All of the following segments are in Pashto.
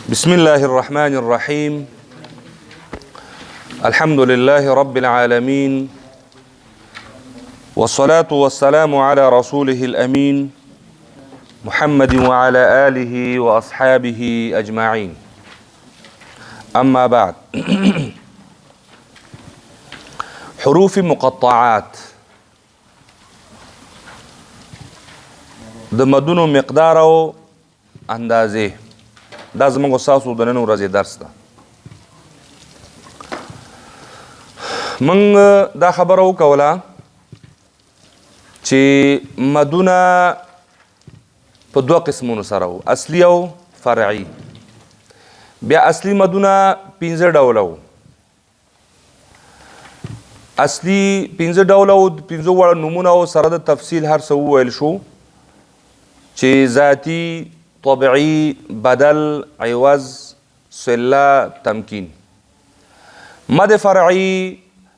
بسم الله الرحمن الرحيم. الحمد لله رب العالمين، والصلاة والسلام على رسوله الأمين محمد وعلى آله وأصحابه أجمعين. أما بعد. حروف مقطعات، د مدونو مقدار او اندازې، دا زموږ ستاسو د نن ورځې درس ده. موږ دا خبره وکوله چې مدونه په دوه قسمونو سره وو، اصلي او فرعي. بیا اصلي مدونه پنځه ډوله وو، اصلي پنځه ډوله او پنځو واړه نومونه او سره د تفصیل هر څه وویل شو چې ذاتی، طبعي، بدل، عوض، صله، تمکین. مد فرعي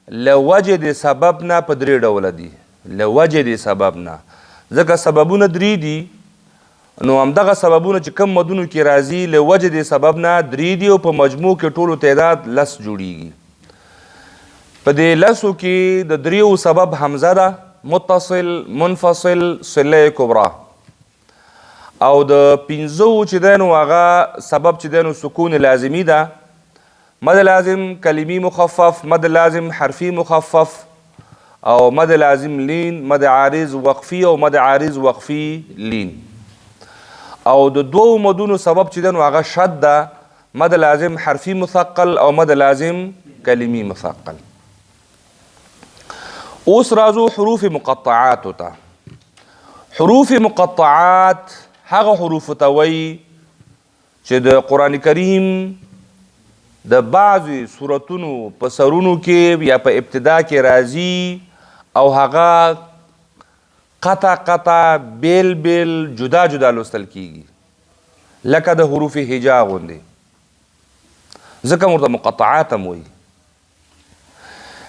له وجې د سبب نه په درې ډوله دي، له وجې د سبب نه، ځکه سببونه درې دي، نو همدغه سببونه چې کوم مدونو کې راځي له وجې د سبب نه درې دي، او په مجموع کې ټولو تعداد لس جوړیږي. په دې لسو کې د دریو سبب حمزه ده، متصل، منفصل، صله کبرا، او د پنځو چې دی نو هغه سبب چې دی نو سکون لازمي ده، مد لازم کلمی مخفف، مد لازم حرفي مخفف، او مد لازم لین، مد عارض وقفي او مد عارض وقفي لین. او د دوو مدونو سبب چې دی نو هغه شد ده، مد لازم حرفي مثقل او مد لازم کلمی مثقل. اوس راځو حروف مقطعات ته. حروف مقطعات هغه حروف ته وایي چې د قرآن کریم د بعضې سورتونو په سرونو کې یا په ابتدا کې راځي او هغه قطع قطع، بیل بیل، جدا جدا لوستل کیږي، لکه د حروف هجا غوندې، ځکه ورته مقطعات هم وایي.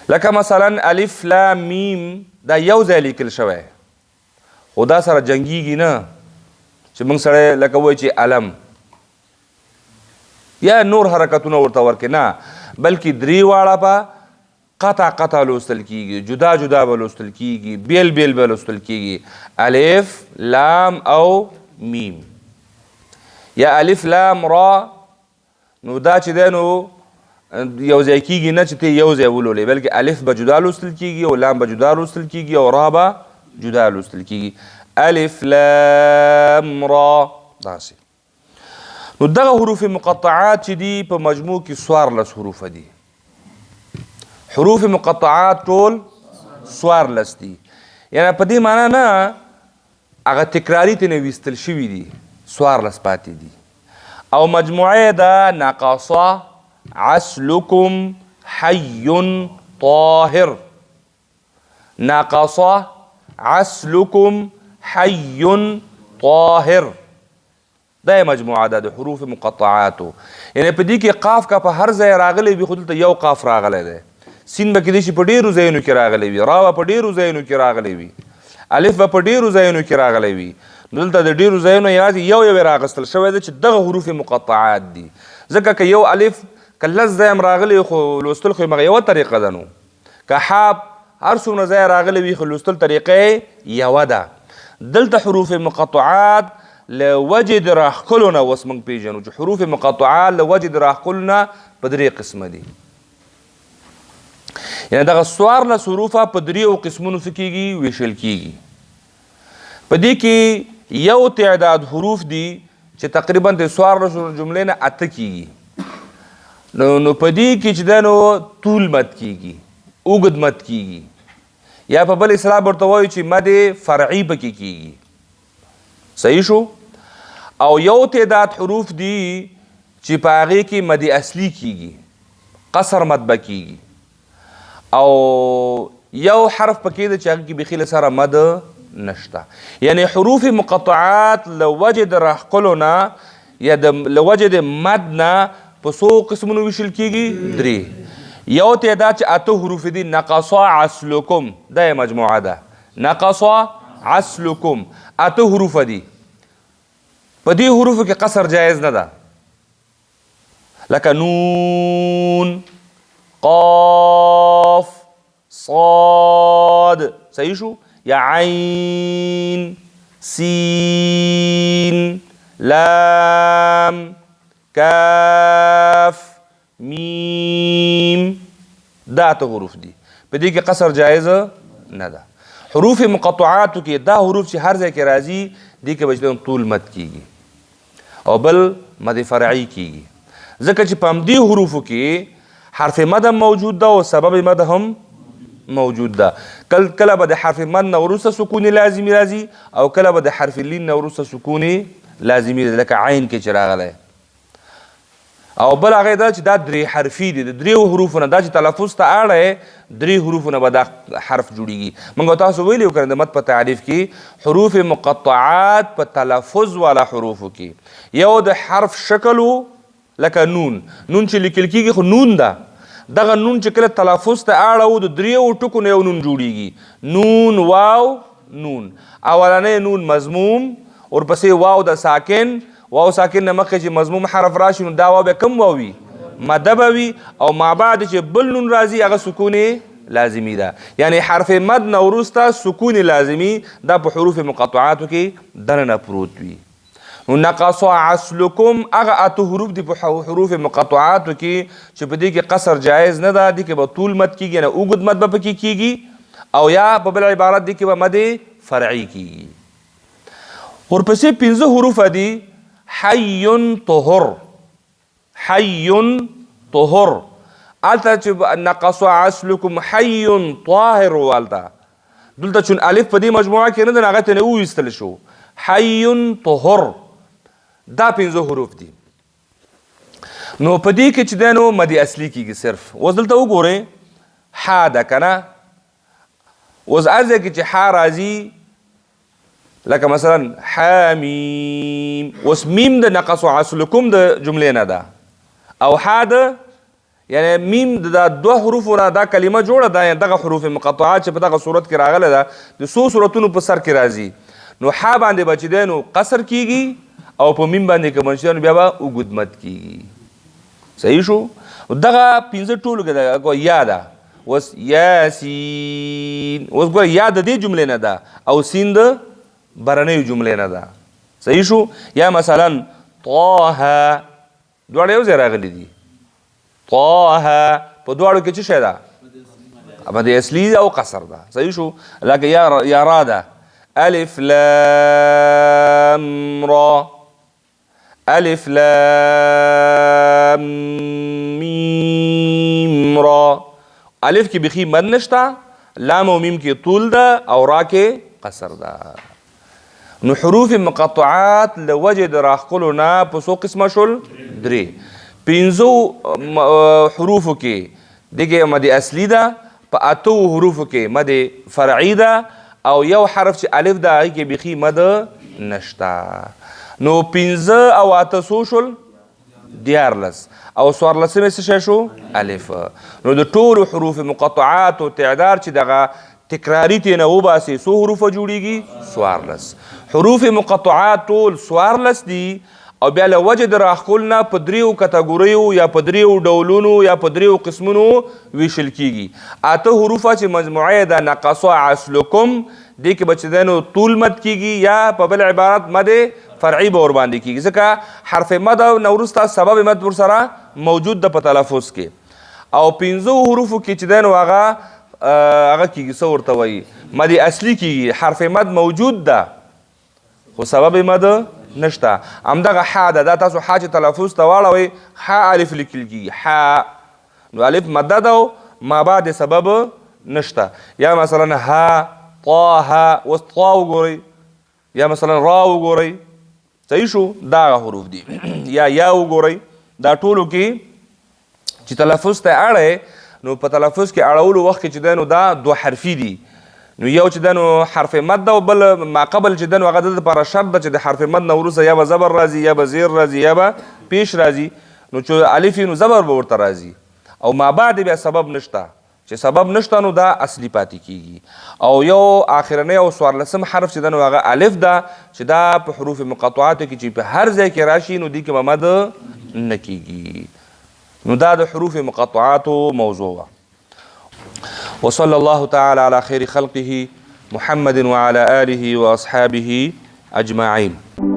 لکه مثلا الف لام میم دا یو ځای لیکل شوی، خو دا سره جنګیږي نه چې موږ سړی لکه وایي چې علم یا نور حرکتونه ورته ورکړي، نه، بلکې درې واړه به قطع قطع لوستل کیږي، جدا جدا به لوستل کیږي، بیل بیل به لوستل کیږي، الف لام او میم یا الف لام را. نو دا چې دی نو یو ځای کیږي نه چې ته یو ځای ولولې، بلکې الف به جدا لوستل کیږي او لام به جدا لوستل کیږي او را به جدا لوستل کیږي، الف لام را داسې. نو دغه حروف مقطعات چې دي په مجموع کې 14 حروف دي. حروف مقطعات ټول 14 دي، یعنی په دې معنی نه هغه تکراري ترې نه ویستل شوي دي، 14 پاتې دي. او مجموعه ده نقصه، عسلکم، حی، طاهر. نقصه، عسلکم، حی، طاهر، دا یې مجموعه ده د حروف مقطعاتو. یعنی په دې کې قاف که په هر ځای راغلی وي، خو دلته یو قاف راغلی دی، سین به کېدای شي په ډېرو ځایونو کې راغلی وي، را به په ډېرو ځایونو کې راغلی وي، الف به په ډېرو ځایونو کې راغلی وي. نو دلته د ډېرو ځایونو یوازې یو یو یې راغستل شوی دی چې دغه حروف مقطعات دي. ځکه که یو الف که لس ځای هم راغلی خو لوستل خو یې مګر یوه طریقه ده، نو که حا هر څومره ځای راغلی وي خو لوستل طریقه یې یوه ده. دلته حروف مقطعات له وجې د راښکلو نه اوس موږ پېژنو چې حروف مقطعات له وجې د راښکلو نه په درې قسمه دي. یعنی دغه 14 حروفه په دریو قسمونو څه کېږي؟ ویشل کېږي. په دې کې یو تعداد حروف دي چې تقریبا د 14 جملې نه 8 کېږي. نو په دې کې چې دی نو طول مد کېږي، اوږد مد کېږي، یا په بل اصطلاح ورته وایو چې مد فرعي پکې کېږي. صحیح شو؟ او یو تعداد حروف دي چې په هغې کې مد اصلي کېږي، قصر مد به کېږي، او یو حرف پکې دی چې هغې کې بیخي له سره مد نشته. یعنی حروف مقطعات له وجې د راښکلو نه یا له وجې د مد نه په څو قسمونو ویشل کېږي؟ درې. یو تعداد چې 8 حروف دي، نقص عسلکم، دا یې مجموعه ده، نقص عسلکم، 8 حروف دي. په دې حروفو کې قصر جایز نه ده. لکه نون، قاف، صاد، صحیح شو، یا عین، سین، لام، کاف، میم. دا اته حروف دي، په دې کې قصر جایز نه ده. حروف مقطعاتو کې دا حروف چې هر ځای کې راځي، دې کې به چې طول مد کیږي او بل مد فرعي کیږي، ځکه چې په همدې حروفو کې حرف مد هم موجود ده او سبب مد هم موجود ده. کله به د حرف مد نه وروسته سکون لازمي راځي او کله به د حرف لین نه وروسته سکون لازمي راځي، لکه عین کې چې راغلی. او بل هغه دا چې دا درې حرفي دي، د دریو حروفو نه دا چې تلفظ ته اړی، درې حروفو نه به دا حرف جوړیږي. موږ تاسو ویلي وکړه د مد په تعریف کې حروف مقطعات په تلفظ والا حروفو کې یو د حرف شکل و، لکه نون. نون چې لیکل کېږي خو نون ده، دغه نون چې کله تلفظ ته اړوو د دریو ټکو نه یو نون جوړیږي، نون واو نون. اولنی نون مضموم، ورپسې واو د ساکن، واو ساکن نه مخکې چې مضموم حرف راشي نو دا واو بیا کوم واو وي؟ مده به وي، او ما بعد چې بل نون راځي هغه سکون لازمي ده، یعنی حرف مد نه وروسته سکون لازمي دا په حروف مقطعاتو کې دننه پروت وي. نو نقص عسلکم هغه اته حروف دي په حروف مقطعاتو کې چې په دې کې قصر جایز نه ده، دې کې به طول مد کېږي، یعنی اوږد مد به پکې کېږي، او یا په بل عبارت دې کې به مد فرعي کېږي. ورپسې پنځه حروف دي، حی طهر، حی طهر. هلته چې نقص عسلکم حی طاهر و، هلته دلته چون الف په دې مجموعه کې نه ده، هغه ترې وویستل شو، حی طهر. دا پنځه حروف دي. نو په دې کې چې دی نو مد اصلي کېږي صرف. اوس دلته وګورئ حا ده که نه، اوس هر ځای کې چې حا راځي، لکه مثلا حامیم، اوس میم د نقص عسلکم د جملې نه ده، او حا د یعنی میم د دا دوه حروفو نه دا کلمه جوړه ده، یعنی دغه حروف مقطعات چې په دغه صورت کې راغلی ده د څو صورتونو په سر کې راځي، نو حا باندې به چې دی نو قصر کېږي، او په میم باندې که چې دی نو بیا به اوږد مد کېږي. صحیح شو؟ دغه پنځه ټولو کې ده، یا ده، اوس یاسین، اوس ګوره یا د دې جملې نه ده او سین د برنیو جملې نه ده. صحیح شو؟ یا مثلا طه، دواړه یو ځای راغلي دي، طه په دواړو کې څه شی ده؟ مد اصلي او قصر ده. صحیح شو؟ لکه یا را ده، الف لام را، الف لام میم را. الف کې بیخي مد نشته، لام او میم کې طول ده او را کې قصر ده. نو حروف مقطعات له وجې د راښکلو نه په څو قسمه شول؟ درې. پنځو حروفو کې دې کې مد اصلي ده، په اتو حروفو کې مد فرعي ده، او یو حرف چې الف ده هغې کې بیخي مد نشته. نو پنځه او اته څو شول؟ 13. او څوارلسم یې څه شی شو؟ الف. نو د ټولو حروف مقطعاتو تعداد چې دغه تکراري ترې نه وباسي څو حروفه جوړیږي؟ 14. حروف مقطعات ټول 14 دي، او بیا له وجې د راښکل نه په دریو کتګوریو یا په دریو ډولونو یا په دریو قسمونو ویشل کیږي. اته حروفه چې مجموعه یې ده نقص عسلکم، دې کې به چې دی نو طول مد کیږي، یا په بل عبارت مد فرعي به ورباندې کیږي، ځکه حرف مد نه وروسته سبب مد ورسره موجود ده په تلفظ کې. او پنځو حروفو کې چې دی نو هغه کیږي، څه ورته وایي؟ مد اصلي کیږي، حرف مد موجود ده خو سبب مد نشته. همدغه حا ده، دا تاسو حا چې تلفظ ته واړوئ حا الف لیکل کیږي، حا نو الف مده ده او ما بعد سبب نشته. یا مثلا ها، طه، اوس طا وګورئ، یا مثلا را وګورئ. صحیح شو؟ دا هغه حروف دي. یا یا وګورئ، دا ټولو کې چې تلفظ ته اړی نو په تلفظ کې اړولو وخت کې چې دی نو دا دوه حرفي دي، نو یو چې دی نو حرف مد ده او بل ما قبل چې دی نو هغه د لپاره شرط ده چې د حرف مد نه وروسته یا به زبر راځي، یا به زیر راځي، یا به پیش راځي. نو چې الف یې نو زبر به ورته راځي، او ما بعد بیا سبب نشته، چې سبب نشته نو دا اصلي پاتې کیږي. او یو آخرنی او څوارلسم حرف چې ده نو هغه الف ده، چې دا په حروف مقطعاتو کې چې په هر ځای کې راشي نو دې کې به مد نه کیږي. نو دا د حروف مقطعاتو موضوع وه. وصلى الله تعالى على خير خلقه محمد وعلى آله وأصحابه أجمعين.